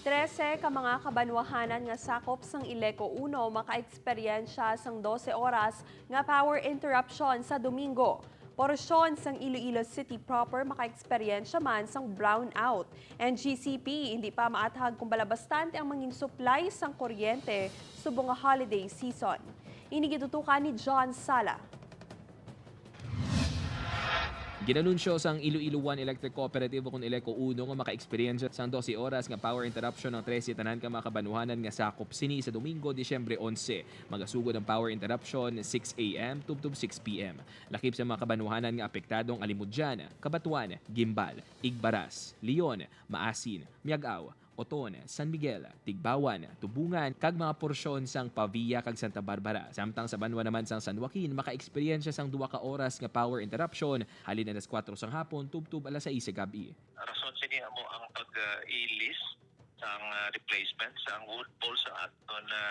13 ka mga kabanwahanan nga sakop sang Ileco 1 makaeksperyensya sang 12 oras nga power interruption sa Domingo. Porsyon sang Iloilo City proper makaeksperyensya man sang brownout. NGCP hindi pa maathag kung bala bastante ang mangin supply sang kuryente subong nga holiday season. Ini gitutukan ni John Sala. Ginanunsyo sang Iloilo 1 Electric Cooperative o kung Ileco 1 nga maka-experience sang 12 oras nga power interruption ng 13 tanan ka mga kabanwahanan nga sakop sini sa Domingo, Disyembre 11. Magasugod ang power interruption 6 a.m. tubtob 6 p.m. Lakip sa mga kabanwahanan nga apektadong Alimudjan, Cabatuan, Guimbal, Igbaras, Leon, Maasin, Miagao, Oton, San Miguel, Tigbauan, Tubungan, kag mga porsyon sang Pavia kag Santa Barbara. Samtang sa banwa naman sang San Joaquin, maka-eksperyensya sang 2 ka oras nga power interruption halin alas 4 sang hapon tubtob alas 6 sa gabi. Rason sini amo ang pag-ilis sang replacement sa ang wood pole sa aton na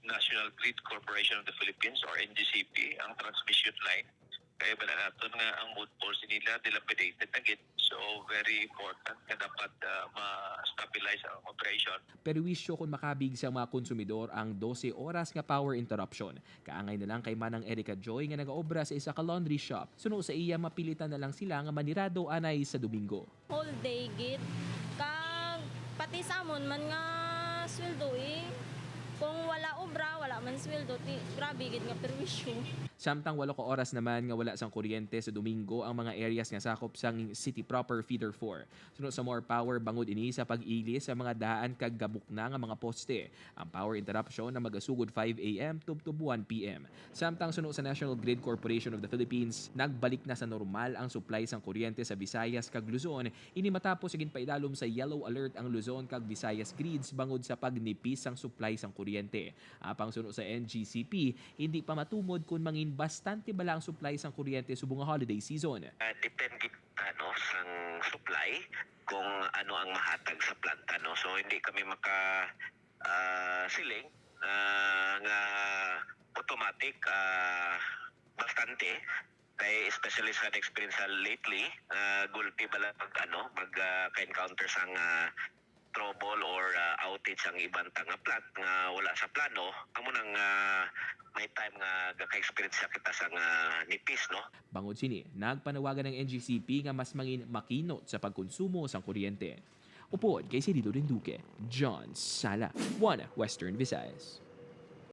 National Grid Corporation of the Philippines or NGCP, ang transmission line. Kaya bala naton nga ang wood poles nila dilapidated na gid. So very important nga dapat ma-stabilize ang operation. Perwisyo kung makabig sa mga konsumidor ang 12 oras nga power interruption. Kaangay na lang kay Manang Erica Joy nga nagaobra sa isa ka laundry shop. Suno sa iya, mapilitan na lang sila nga manirado anay sa Domingo. Whole day gid, kag pati sa amon man nga sweldo eh. Kung wala obra, wala man sweldo, ti grabe gid nga perwisyo. Samtang 8 ka oras naman nga wala sang kuryente sa Domingo ang mga areas nga sakop sang City Proper Feeder 4. Suno sa More Power, bangod ini sa pag-ili sa mga daan kag gabok na nga mga poste. Ang power interruption na magasugod 5 a.m. tubtob 1 p.m. Samtang suno sa National Grid Corporation of the Philippines, nagbalik na sa normal ang supply sang kuryente sa Visayas kag Luzon ini matapos ginpaidalom sa yellow alert ang Luzon kag Visayas grids bangod sa pagnipis sang supply sang kuryente. Apang suno sa NGCP, hindi pa matumod kung mangin bastante bala ang supply sang kuryente subong nga holiday season. Depend gid ano sang supply, kung ano ang mahatag sa planta, no. So hindi kami maka siling nga automatic bastante kay especially sa experience sa lately, gulpi bala pag ano mag ka-encounter sang trouble or outage ang ibang nga plant nga wala sa plano. Amo nang may time nga gaka-experience sa kita sang nipis, no. Bangod sini, nagpanawagan ng NGCP nga mas mangin makinot sa pagkonsumo sang kuryente. Upod kay Cirilo Rinduque, John Sala, 1 Western Visayas.